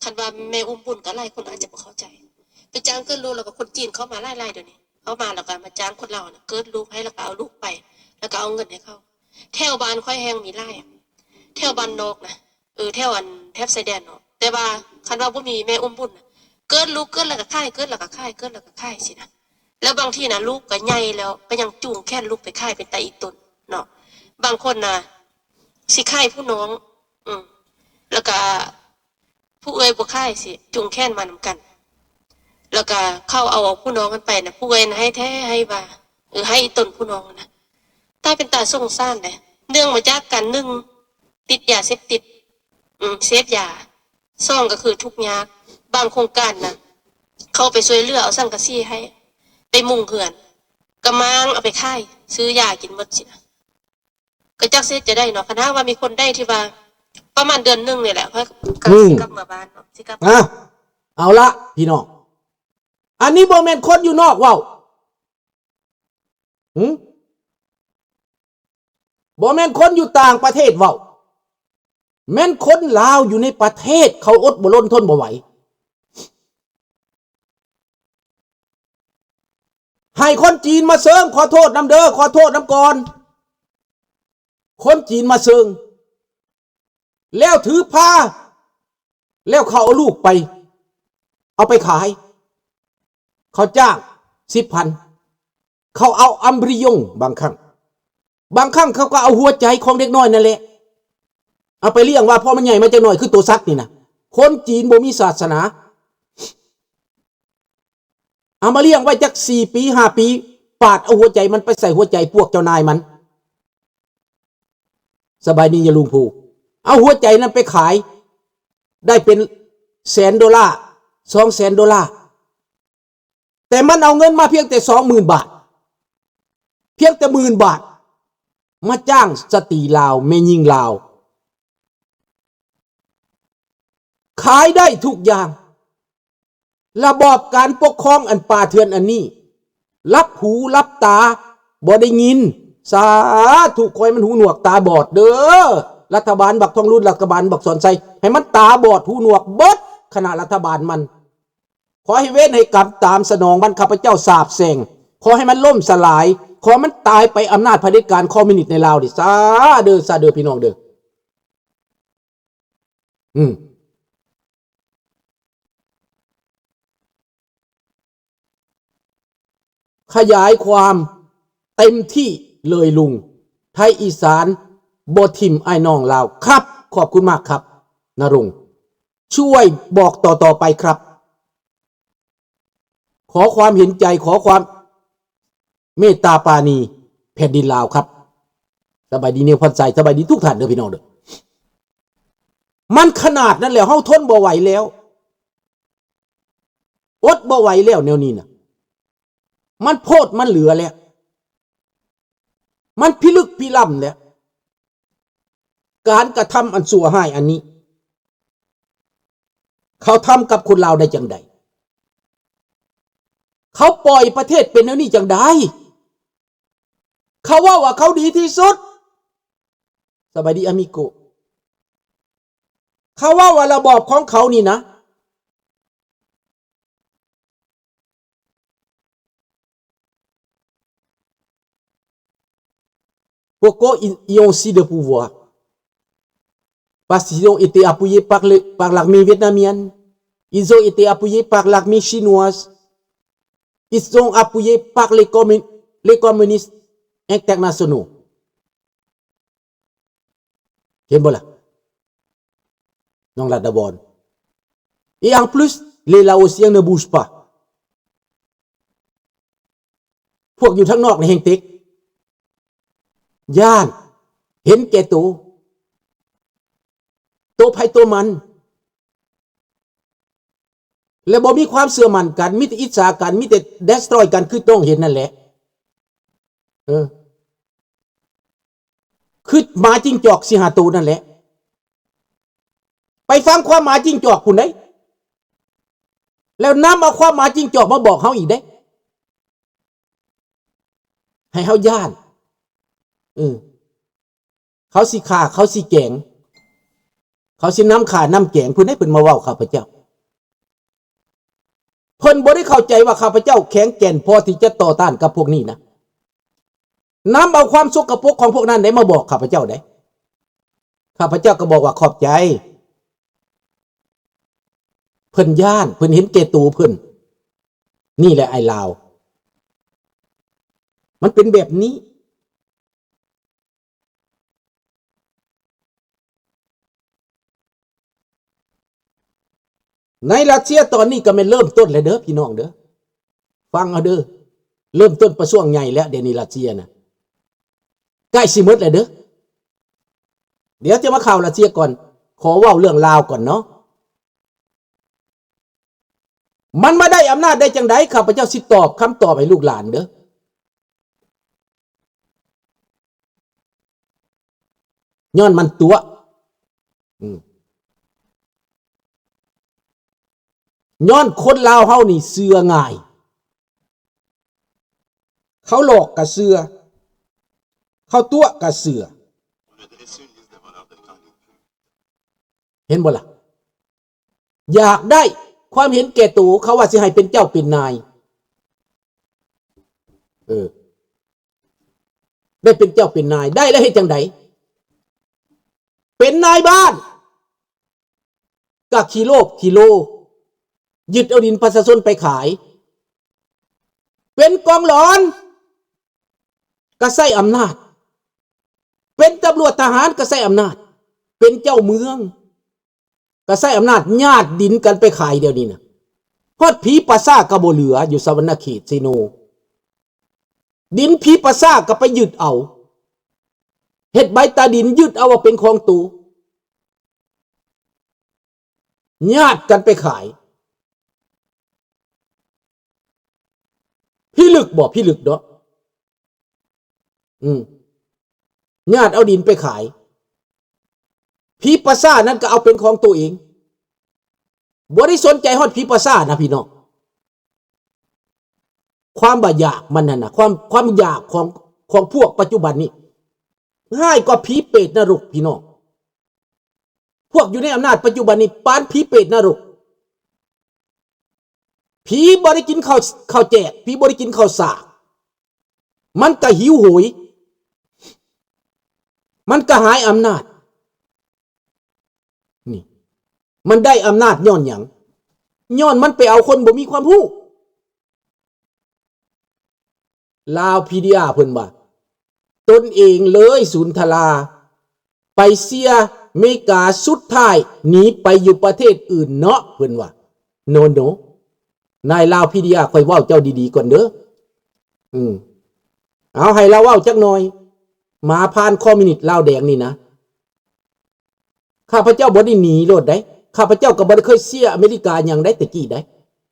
ຄັນວ່າແມ່ອຸ້ມບຸນກໍຫຼາຍຄົນອາດຈະບໍ່ເຂົ້າໃຈ ໄປຈ້າງເກີດລູກ ແລ້ວກໍຄົນຈີນເຂົ້າມາຫຼາຍໆ ດຽວນີ້ ເຂົ້າມາແລ້ວກໍມາຈ້າງຄົນລາວນະ ເກີດລູກໃຫ້ ແລ້ວກໍເອົາລູກໄປ ແລ້ວກໍເອົາເງິນໃຫ້ເຂົາ. ແຖວບ້ານຂ້ອຍແຮ່ງມີຫຼາຍ ແຖວບ້ານນອກນະ ເອີ ແຖວອັນ ແຖບຊາຍແດນເນາະ ແຕ່ວ່າຄັນວ່າບໍ່ມີແມ່ອຸ້ມບຸນນະ ເກີດລູກ ເກີດແລ້ວກໍຂາຍ ເກີດແລ້ວກໍຂາຍ ເກີດແລ້ວກໍຂາຍຊີ້ນະ. ແລ້ວບາງທີນະ ລູກກໍໃຫຍ່ແລ້ວ ກໍຍັງຈູງແຂນລູກໄປຂາຍເປັນຕາອີ່ຕົນເນາະ. ບາງຄົນນະ ຊິຂາຍຜູ້ນ້ອງ ອືມ ແລ້ວກໍຜູ້ເອື້ອຍບໍ່ຂາຍ ຊິຈູງແຂນມານຳກັນ ແລ້ວກໍເຂົາເອົາຜູ້ນ້ອງນັ້ນໄປນະ ຜູ້ເອື້ອຍນະ ໃຫ້ແທ້ໃຫ້ວ່າ ເອີ ໃຫ້ອີ່ຕົນຜູ້ນ້ອງນະ. ຕາຍ ເປັນຕາສົງສານເດ້ ເນື່ອງມາຈາກການ ໜຶ່ງ ຕິດຢາເສບຕິດ ອືມ ເສບຢາ ສອງ ກໍຄືທຸກຍາກ. ບາງໂຄງການນະ ເຂົາໄປຊ່ວຍເຫຼືອເອົາສັງກະສີໃຫ້ ໄປມຸງເຮືອນ ກະມ້າງເອົາໄປຂາຍ ຊື້ຢາກິນໝົດຊີ້ນະ. ກໍຈັກຊິເຮັດຈັ່ງໃດເນາະ ຄັນຫາກວ່າມີຄົນໃດທີ່ວ່າ ປະມານເດືອນໜຶ່ງນີ້ແຫຼະ ຂ້ອຍກໍ ອືມ ຊິກັບເມືອບ້ານເນາະ ຊິກັບ ອາ ເອົາລະ ພີ່ນ້ອງ ອັນນີ້ບໍ່ແມ່ນຄົນຢູ່ນອກເວົ້າ ຫື ບໍ່ແມ່ນຄົນຢູ່ຕ່າງປະເທດເວົ້າ ແມ່ນຄົນລາວຢູ່ໃນປະເທດ ເຂົາອົດບໍ່ລົນທົນບໍ່ໄຫວ. ໃຫ້ຄົນຈີນມາເຊີງ ຂໍໂທດນຳເດີ ຂໍໂທດນຳກ່ອນ ຄົນຈີນມາເຊີງ ແລ້ວຖືພາ ແລ້ວເຂົາເອົາລູກໄປ ເອົາໄປຂາຍ ເຂົາຈ້າງສິບພັນ ເຂົາເອົາ embryon ບາງຄັ້ງ ບາງຄັ້ງເຂົາກໍເອົາຫົວໃຈຂອງເດັກນ້ອຍນັ້ນແຫຼະ ເອົາໄປລ້ຽງວ່າ ພໍມັນໃຫຍ່ມາຈັກໜ້ອຍ ຄືໂຕສັດນີ້ນະ. ຄົນຈີນບໍ່ມີສາສະໜາ ເອົາມາລ້ຽງໄວ້ຈັກສີ່ປີຫ້າປີ ປາດເອົາຫົວໃຈມັນໄປໃສ່ຫົວໃຈພວກເຈົ້ານາຍມັນ. ສະບາຍດີຍາລຸງພູ ເອົາຫົວໃຈນັ້ນໄປຂາຍ ໄດ້ເປັນແສນໂດລາ ສອງແສນໂດລາ ແຕ່ມັນເອົາເງິນມາພຽງແຕ່ສອງໝື່ນບາດ ພຽງແຕ່ໝື່ນບາດ ມາຈ້າງສະຕີລາວ ແມ່ຍິງລາວ ຂາຍໄດ້ທຸກຢ່າງ. ລະບອບການປົກຄອງອັນປ່າເຖື່ອນອັນນີ້ ຫຼັບຫູຫຼັບຕາ ບໍ່ໄດ້ຍິນ. ສາທຸ ຂໍໃຫ້ມັນຫູໜວກຕາບອດເດີ້ ລັດຖະບານບັກທອງລຸນ ລັດຖະບານບັກສອນໄຊ ໃຫ້ມັນຕາບອດຫູໜວກເບິດຄະນະລັດຖະບານມັນ. ຂໍໃຫ້ເວນໃຫ້ກຳຕາມສະໜອງມັນ ຂ້າພະເຈົ້າສາບແຊ່ງ ຂໍໃຫ້ມັນລົ້ມສະຫຼາຍ ຂໍໃຫ້ມັນຕາຍໄປອຳນາດຜະເດັດການຄອມມິວນິດໃນລາວນີ້ ສາເດີ້ ສາເດີ້ ພີ່ນ້ອງເດີ້. ອືມ ຂະຫຍາຍຄວາມເຕັມທີ່ເລີຍລຸງ ໄທອີສານບໍ່ຖິ້ມອ້າຍນ້ອງລາວ. ຄັບ ຂອບຄຸນມາກຄັບ ນະລົງ ຊ່ວຍບອກຕໍ່ໆໄປຄັບ. ຂໍຄວາມເຫັນໃຈ ຂໍຄວາມເມດຕາປານີແຜ່ນດິນລາວຄັບ. ສະບາຍດີນິວພອນໄຊ ສະບາຍດີທຸກທ່ານເດີ້ ພີ່ນ້ອງເດີ້. ມັນຂະໜາດນັ້ນແລ້ວ ເຮົາທົນບໍ່ໄຫວແລ້ວ ອົດບໍ່ໄຫວແລ້ວແນວນີ້ນະ. ມັນໂພດມັນເຫຼືອແລ້ວ ມັນພິລຶກພິລ່ຳແລ້ວ ການກະທຳອັນຊົ່ວຮ້າຍອັນນີ້. ເຂົາທຳກັບຄົນລາວໄດ້ຈັ່ງໃດ? ເຂົາປ່ອຍປະເທດເປັນແນວນີ້ຈັ່ງໃດ? ເຂົາເວົ້າວ່າເຂົາດີທີ່ສຸດ. ສະບາຍດີອາມິໂກ. ເຂົາເວົ້າວ່າລະບອບຂອງເຂົານີ້ນະ Pourquoi ils, ils ont aussi de pouvoir? Parce qu'ils ont été appuyés par le, par l'armée vietnamienne. Ils ont été appuyés par l'armée chinoise. Ils sont appuyés par les commun-, les communistes internationaux. ເຫັນບໍ່ລະ ນ້ອງລັດດາວອນ? Et en plus, les Laotiens ne bougent pas. ພວກຢູ່ທາງນອກນີ້ແຮ່ງເຕັກ ຢ້ານ ເຫັນແກ່ໂຕ ໂຕໃຜໂຕມັນ ແລະ ບໍ່ມີຄວາມເຊື່ອໝັ້ນກັນ ມີແຕ່ອິດສາກັນ ມີແຕ່ destroy ກັນ ຄືຕ້ອງເຫັນນັ້ນແຫຼະ ເອີ ຄືໝາຈິງຈອກສີ່ຫ້າໂຕນັ້ນແຫຼະ. ໄປຟັງຄວາມໝາຈິງຈອກພຸ້ນເດ້ ແລ້ວນຳເອົາຄວາມໝາຈິງຈອກມາບອກເຮົາອີກເດ້ ໃຫ້ເຮົາຢ້ານ ເອີ ເຂົາຊິຂ້າ ເຂົາຊິແກງ ເຂົາຊິນຳຂ້ານຳແກງ ຜູ້ໃດເພິ່ນມາເວົ້າຂ້າພະເຈົ້າ. ເພິ່ນບໍ່ໄດ້ເຂົ້າໃຈວ່າຂ້າພະເຈົ້າແຂງແກ່ນພໍທີ່ຈະຕໍ່ຕ້ານກັບພວກນີ້ນະ. ນຳເອົາຄວາມສົກກະປົກຂອງພວກນັ້ນໄດ້ມາບອກຂ້າພະເຈົ້າໄດ້. ຂ້າພະເຈົ້າກໍບອກວ່າຂອບໃຈ. ເພິ່ນຢ້ານ, ເພິ່ນເຫັນແກ່ໂຕເພິ່ນ. ນີ້ແຫຼະໄອ້ລາວ. ມັນເປັນແບບນີ້. ໃນຣັດເຊຍຕອນນີ້ກໍແມ່ນເລີ່ມຕົ້ນແລ້ວເດີພີ່ນ້ອງເດີ. ຟັງເອົາເດີ. ເລີ່ມຕົ້ນປະທ້ວງໃຫຍ່ແລ້ວ ດຽວນີ້ຣັດເຊຍນະ. ໃກ້ຊິໝົດແລ້ວເດີ. ດຽວຈະມາຂ່າວຣັດເຊຍກ່ອນ. ຂໍເວົ້າເລື່ອງລາວກ່ອນເນາະ. ມັນມາໄດ້ອຳນາດໄດ້ຈັ່ງໃດ? ຂ້າພະເຈົ້າຊິຕອບຄຳຕອບໃຫ້ລູກຫຼານເດີ. ຍ້ອນມັນຕົວະ. ອືມ. ຍ້ອນຄົນລາວເຮົານີ້ເຊື່ອງ່າຍ. ເຂົາຫຼອກກໍເຊື່ອ. ເຂົາຕົວະກໍເຊື່ອ. ເຫັນບໍ່ລະ? ຢາກໄດ້ຄວາມເຫັນແກ່ໂຕ, ເຂົາວ່າຊິໃຫ້ເປັນເຈົ້າເປັນນາຍ. ເອີ ໄດ້ເປັນເຈົ້າເປັນນາຍ, ໄດ້ແລ້ວເຮັດຈັ່ງໃດ? ເປັນນາຍບ້ານ ກໍຂີ້ໂລບຂີ້ໂລ, ຍຶດເອົາດິນປະຊາຊົນໄປຂາຍ. ເປັນກອງຫຼອນ ກໍໃຊ້ອຳນາດ, ເປັນຕຳຫຼວດທະຫານກໍໃຊ້ອຳນາດ, ເປັນເຈົ້າເມືອງ ກໍໃຊ້ອຳນາດຍາດດິນກັນໄປຂາຍດຽວນີ້ນະ. ຮອດຜີປ່າຊ້າກໍບໍ່ເຫຼືອຢູ່ສະຫວັນນະເຂດເຊໂນ. ດິນຜີປ່າຊ້າກໍໄປຍຶດເອົາ, ເຮັດໃບຕາດິນຍຶດເອົາວ່າເປັນຂອງໂຕ, ຍາດກັນໄປຂາຍ. ພິລຶກບໍ່? ພິລຶກເນາະ. ອືມ ຍາດເອົາດິນໄປຂາຍ, ຜີປ່າຊ້ານັ້ນກໍເອົາເປັນຂອງໂຕເອງ, ບໍ່ໄດ້ສົນໃຈຮອດຜີປ່າຊ້ານະພີ່ນ້ອງ. ຄວາມບາດຢາກມັນຫັ້ນນະ, ຄວາມ ຄວາມຢາກຂອງ ຂອງພວກປັດຈຸບັນນີ້ ຮ້າຍກວ່າຜີເປດນະລົກພີ່ນ້ອງ. ພວກຢູ່ໃນອຳນາດປັດຈຸບັນນີ້ປານຜີເປດນະລົກ. ຜີບໍ່ໄດ້ກິນເຂົ້າ ເຂົ້າແຈກ, ຜີບໍ່ໄດ້ກິນເຂົ້າສາກ, ມັນກະຫິວໂຫຍ, ມັນກະຫາຍອຳນາດ. ນີ້ ມັນໄດ້ອຳນາດຍ້ອນຫຍັງ? ຍ້ອນມັນໄປເອົາຄົນບໍ່ມີຄວາມຮູ້. ລາວພີເດຍເພິ່ນວ່າ ຕົນເອງເລີຍສູນທະລາ ໄປເຊຍເມກາ ສຸດທ້າຍໜີໄປຢູ່ປະເທດອື່ນເນາະ ເພິ່ນວ່າ. ໂນ ໂນ ນາຍລາວພີເດຍ ຂ້ອຍເວົ້າເຈົ້າດີໆກ່ອນເດີ. ອືມ ເອົາໃຫ້ລາວເວົ້າຈັກໜ່ອຍ. ໝາພານຄອມມິວນິດລາວແດງນີ້ນະ. ຂ້າພະເຈົ້າບໍ່ໄດ້ໜີໂລດໃດ, ຂ້າພະເຈົ້າກໍບໍ່ໄດ້ເຄີຍເຊຍອາເມລິກາຫຍັງໃດແຕ່ກີ້ໃດ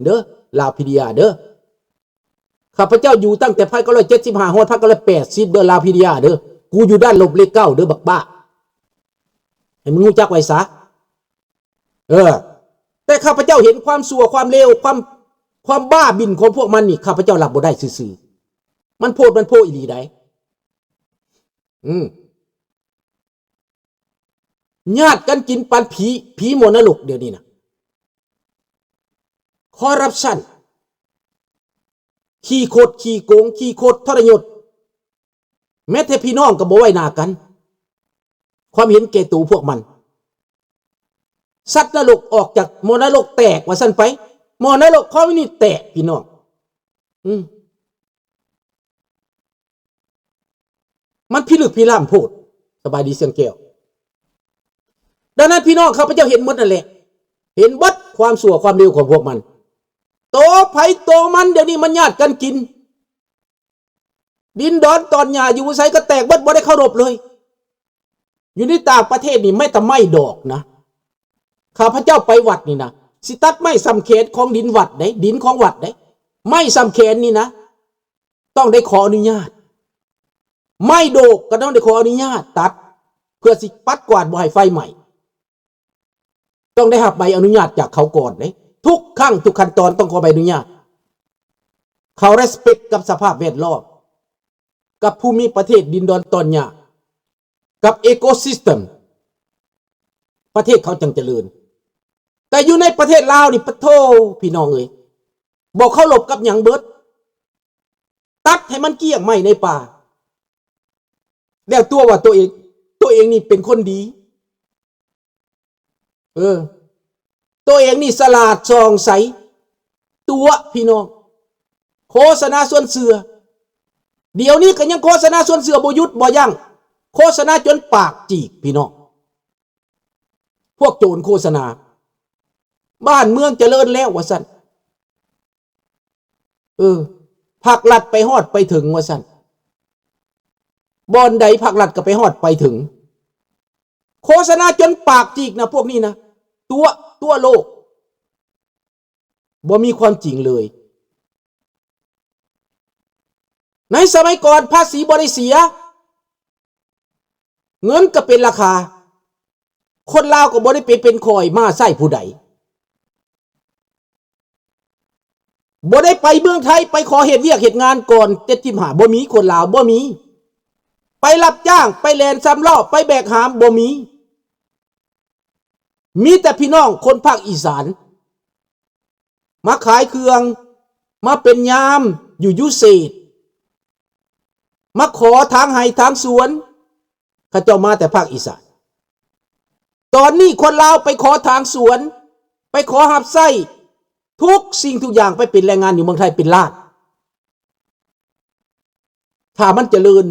ເດີ ລາວພີເດຍເດີ. ຂ້າພະເຈົ້າຢູ່ຕັ້ງແຕ່ພັນເກົ້າຮ້ອຍເຈັດສິບຫ້າຮອດພັນເກົ້າຮ້ອຍແປດສິບເດີ ລາວພີເດຍເດີ. ກູຢູ່ດ້ານລົບເລກເກົ້າເດີ ບັກບ້າ, ໃຫ້ມຶງຮູ້ຈັກໄວ້ຊະ. ເອີ ແຕ່ຂ້າພະເຈົ້າເຫັນຄວາມຊົ່ວຄວາມເລວ ຄວາມ ຄວາມບ້າບິນຂອງພວກມັນນີ້ ຂ້າພະເຈົ້າຮັບບໍ່ໄດ້ຊື່ໆ. ມັນໂພດມັນໂພອີ່ຫຼີໃດ. ອືມ ຍາດກັນກິນປານຜີ ຜີໝໍນະລົກດຽວນີ້ນະ. ຄໍຣັບຊັນ ຂີ້ຄົດຂີ້ໂກງ ຂີ້ຄົດທໍລະຍົດ, ແມ້ແຕ່ພີ່ນ້ອງກໍບໍ່ໄວ້ໜ້າກັນ. ຄວາມເຫັນແກ່ໂຕພວກມັນ ສັດນະລົກອອກຈາກໝໍນະລົກແຕກວ່າຊັ້ນໄປ. ໝໍນະລົກຄອມມິວນິດແຕກ ພີ່ນ້ອງ. ອືມ ມັນພິລຶກພິລ່ຳໂພດ. ສະບາຍດີ ສຽງແກ້ວ. ດັ່ງນັ້ນ ພີ່ນ້ອງ ຂ້າພະເຈົ້າເຫັນໝົດນັ້ນແຫຼະ, ເຫັນເບິດຄວາມຊົ່ວຄວາມເລວຂອງພວກມັນ. ໂຕໃຜໂຕມັນ ດຽວນີ້ມັນຍາດກັນກິນ. ດິນດອນຕອນຫຍ້າຢູ່ໃສກໍແຕກເບິດ, ບໍ່ໄດ້ເຄົາລົບເລີຍ. ຢູ່ໃນຕ່າງປະເທດນີ້ ແມ້ແຕ່ໄມ້ດອກນະ, ຂ້າພະເຈົ້າໄປວັດນີ້ນະ, ຊິຕັດໄມ້ສ່ຳແຂນຂອງດິນວັດເດ້, ດິນຂອງວັດເດ້, ໄມ້ສ່ຳແຂນນີ້ນະ ຕ້ອງໄດ້ຂໍອະນຸຍາດ. ໄມ້ໂດກກໍຕ້ອງໄດ້ຂໍອະນຸຍາດຕັດ ເພື່ອຊິປັດກວາດບໍ່ໃຫ້ໄຟໄໝ້. ຕ້ອງໄດ້ຮັບໃບອະນຸຍາດຈາກເຂົາກ່ອນເດ້. ທຸກຄັ້ງທຸກຂັ້ນຕອນຕ້ອງຂໍໃບອະນຸຍາດ. ເຂົາ respect ກັບສະພາບແວດລ້ອມ, ກັບພູມິປະເທດ, ດິນດອນຕອນຫຍ້າ, ກັບ ecosystem. ປະເທດເຂົາຈັ່ງຈະເລີນ. ແຕ່ຢູ່ໃນປະເທດລາວນີ້ ປະໂທ ພີ່ນ້ອງເອີຍ ບໍ່ເຄົາລົບກັບຫຍັງເບິດ, ຕັດໃຫ້ມັນກ້ຽງໄມ້ໃນປ່າ ແລ້ວຕົວະວ່າຕົວເອງ ຕົວເອງນີ້ເປັນຄົນດີ. ເອີ ຕົວເອງນີ້ສະຫຼາດສ່ອງໃສ ຕົວະ ພີ່ນ້ອງ. ໂຄສະນາຊວນເຊື່ອ ດຽວນີ້ກໍຍັງໂຄສະນາຊວນເຊື່ອບໍ່ຢຸດບໍ່ຢັ້ງ, ໂຄສະນາຈົນປາກຈີກ ພີ່ນ້ອງ. ພວກໂຈນໂຄສະນາ ບ້ານເມືອງຈະເລີນແລ້ວວ່າຊັ້ນ. ເອີ ພັກລັດໄປຮອດໄປເຖິງວ່າຊັ້ນ. ບ່ອນໃດພັກລັດກໍໄປຮອດໄປເຖິງ. ໂຄສະນາຈົນປາກຈີກນະ ພວກນີ້ນະ ຕົວະ ຕົວະໂລກ. ບໍ່ມີຄວາມຈິງເລີຍ. ໃນສະໄໝກ່ອນພາສີບໍ່ໄດ້ເສຍ, ເງິນກໍເປັນລາຄາ. ຄົນລາວກໍບໍ່ໄດ້ໄປເປັນຂ້ອຍມາໃຊ້ຜູ້ໃດ. ບໍ່ໄດ້ໄປເມືອງໄທໄປຂໍເຮັດວຽກເຮັດງານກ່ອນເຈັດສິບຫ້າ ບໍ່ມີ, ຄົນລາວບໍ່ມີ. ໄປຮັບຈ້າງ, ໄປແລ່ນສາມລໍ້, ໄປແບກຫາມ, ບໍ່ມີ. ມີແຕ່ພີ່ນ້ອງຄົນພາກອີສານ ມາຂາຍເຄື່ອງ, ມາເປັນຍາມຢູ່ຢູເສດ, ມາຂໍທາງໄຮ່ທາງສວນ, ເຂົາເຈົ້າມາແຕ່ພາກອີສານ. ຕອນນີ້ຄົນລາວໄປຂໍທາງສວນ, ໄປຂໍຮັບໃຊ້ທຸກສິ່ງທຸກຢ່າງ, ໄປເປັນແຮງງານຢູ່ເມືອງໄທເປັນລ້ານ. ຖ້າມັນຈະເລີນ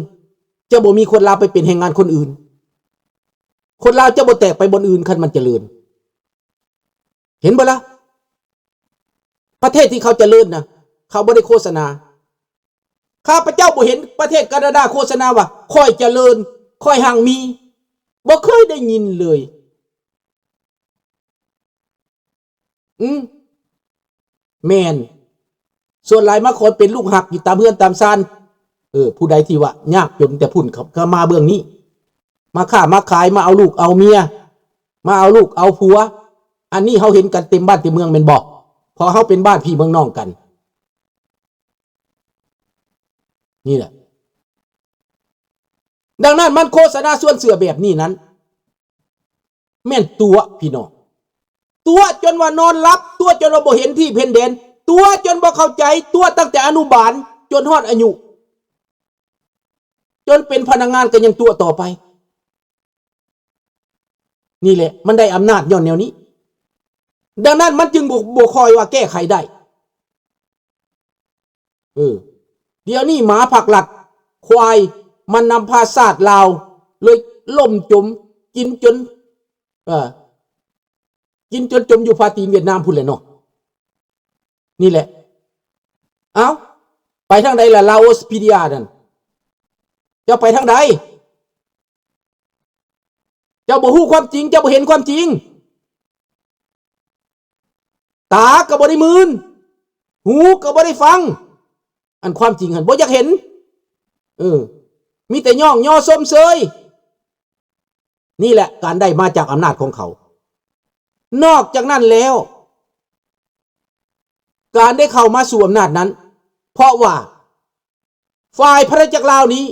ຈະບໍ່ມີຄົນລາວໄປເປັນແຮງງານຄົນອື່ນ. ຄົນລາວຈະບໍ່ແຕກໄປບ່ອນອື່ນ ຄັນມັນຈະເລີນ. ເຫັນບໍ່ລະ? ປະເທດທີ່ເຂົາຈະເລີນນະ ເຂົາບໍ່ໄດ້ໂຄສະນາ. ຂ້າພະເຈົ້າບໍ່ເຫັນປະເທດການາດາໂຄສະນາວ່າ ຂ້ອຍຈະເລີນ, ຂ້ອຍຮັ່ງມີ. ບໍ່ເຄີຍໄດ້ຍິນເລີຍ. ອືມ ແມ່ນ. ສ່ວນຫຼາຍມາຂໍເປັນລູກຮັກຢູ່ຕາມເຮືອນຕາມຊານ. ເອີ ຜູ້ໃດທີ່ວ່າຍາກຈົນແຕ່ພຸ້ນ ກໍມາເບື້ອງນີ້, ມາຄ້າມາຂາຍ, ມາເອົາລູກເອົາເມຍ, ມາເອົາລູກເອົາຜົວ. ອັນນີ້ເຮົາເຫັນກັນເຕັມບ້ານເຕັມເມືອງແມ່ນບໍ່? ເພາະເຮົາເປັນບ້ານພີ່ເມືອງນ້ອງກັນ. ນີ້ແຫຼະ. ດັ່ງນັ້ນມັນໂຄສະນາຊວນເຊື່ອແບບນີ້ນັ້ນ ແມ່ນຕົວະ ພີ່ນ້ອງ, ຕົວະຈົນວ່ານອນຫຼັບ, ຕົວະຈົນວ່າບໍ່ເຫັນທີ່ເຫັນແດນ, ຕົວະຈົນບໍ່ເຂົ້າໃຈ, ຕົວະຕັ້ງແຕ່ອະນຸບານຈົນຮອດອາຍຸ ຈົນເປັນພະນັກງານກໍຍັງຕົວະຕໍ່ໄປ. ນີ້ແຫຼະ ມັນໄດ້ອຳນາດຍ້ອນແນວນີ້. ດັ່ງນັ້ນມັນຈຶ່ງບໍ່ ບໍ່ຄ່ອຍວ່າແກ້ໄຂໄດ້. ເອີ ດຽວນີ້ໝາພັກລັດ ຄວາຍ ມັນນຳພາຊາດລາວເລີຍລົ້ມຈົມ ກິນຈົນ ເອີ ກິນຈົນຈົມຢູ່ຜາຕີນຫວຽດນາມພຸ້ນແຫຼະເນາະ. ນີ້ແຫຼະ. ເອົ້າ ໄປທາງໃດລະ ລາໂອສພີເດຍນັ້ນ? ເຈົ້າໄປທາງໃດ? ເຈົ້າບໍ່ຮູ້ຄວາມຈິງ, ເຈົ້າບໍ່ເຫັນຄວາມຈິງ. ຕາກໍບໍ່ໄດ້ມື່ນ, ຫູກໍບໍ່ໄດ້ຟັງ, ອັນຄວາມຈິງຫັ້ນບໍ່ຢາກເຫັນ. ເອີ ມີແຕ່ຍ້ອງຍໍຊົມເຊີຍ. ນີ້ແຫຼະການໄດ້ມາຈາກອຳນາດຂອງເຂົາ. ນອກຈາກນັ້ນແລ້ວ, ການໄດ້ເຂົ້າມາສູ່ອຳນາດນັ້ນ ເພາະວ່າ ຝ່າຍພານາຈັກລາວນີ້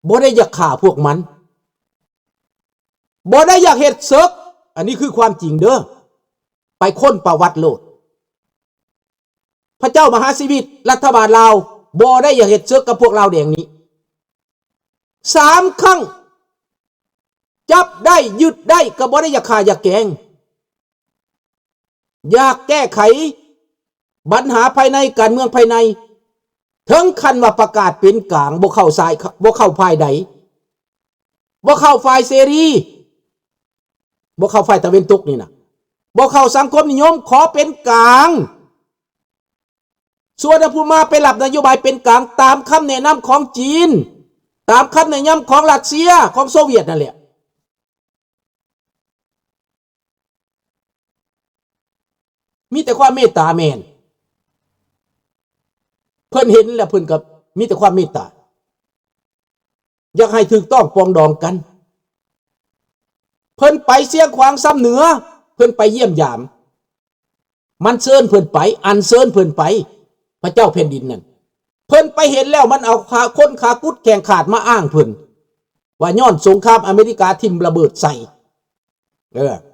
ບໍ່ໄດ້ຢາກຂ້າພວກມັນ, ບໍ່ໄດ້ຢາກເຮັດເສິກ. ອັນນີ້ຄືຄວາມຈິງເດີ້, ໄປຄົ້ນປະຫວັດໂລດ. ພະເຈົ້າມະຫາຊີວິດ, ລັດຖະບານລາວບໍ່ໄດ້ຢາກເຮັດເສິກກັບພວກລາວແດງນີ້. ສາມຄັ້ງ ຈັບໄດ້, ຍຶດໄດ້, ກໍບໍ່ໄດ້ຢາກຂ້າຢາກແກງ. ຢາກແກ້ໄຂບັນຫາພາຍໃນ, ການເມືອງພາຍໃນ, ເຖິງຂັ້ນວ່າປະກາດເປັນກາງ, ບໍ່ເຂົ້າສາຍ, ບໍ່ເຂົ້າຝ່າຍໃດ, ບໍ່ເຂົ້າຝ່າຍເສລີ, ບໍ່ເຂົ້າຝ່າຍຕາເວັນຕົກນີ້ນະ, ບໍ່ເຂົ້າສັງຄົມນິຍົມ, ຂໍເປັນກາງ. ສ່ວນຜູ້ມາໄປຮັບນະໂຍບາຍເປັນກາງຕາມຄຳແນະນຳຂອງຈີນ, ຕາມຄຳແນະນຳຂອງຣັດເຊຍ, ຂອງໂຊວຽດນັ້ນແຫຼະ. ມີແຕ່ຄວາມເມດຕາແມ່ນ. ເພິ່ນເຫັນແລ້ວເພິ່ນກໍມີແຕ່ຄວາມເມດຕາ. ຢາກໃຫ້ຖືກຕ້ອງປອງດອງກັນ. ເພິ່ນໄປຊຽງຂວາງຊຳເໜືອ, ເພິ່ນໄປຢ້ຽມຢາມ. ມັນເຊີນເພິ່ນໄປ, ອັນເຊີນເພິ່ນໄປ, ພະເຈົ້າແຜ່ນດິນນັ້ນ. ເພິ່ນໄປເຫັນແລ້ວ, ມັນເອົາຂາ, ຄົນຂາກຸດແຂງຂາດມາອ້າງເພິ່ນ, ວ່າຍ້ອນສົງຄາມອາເມລິກາຖິ້ມລະເບີດໃສ່. ເດີ້.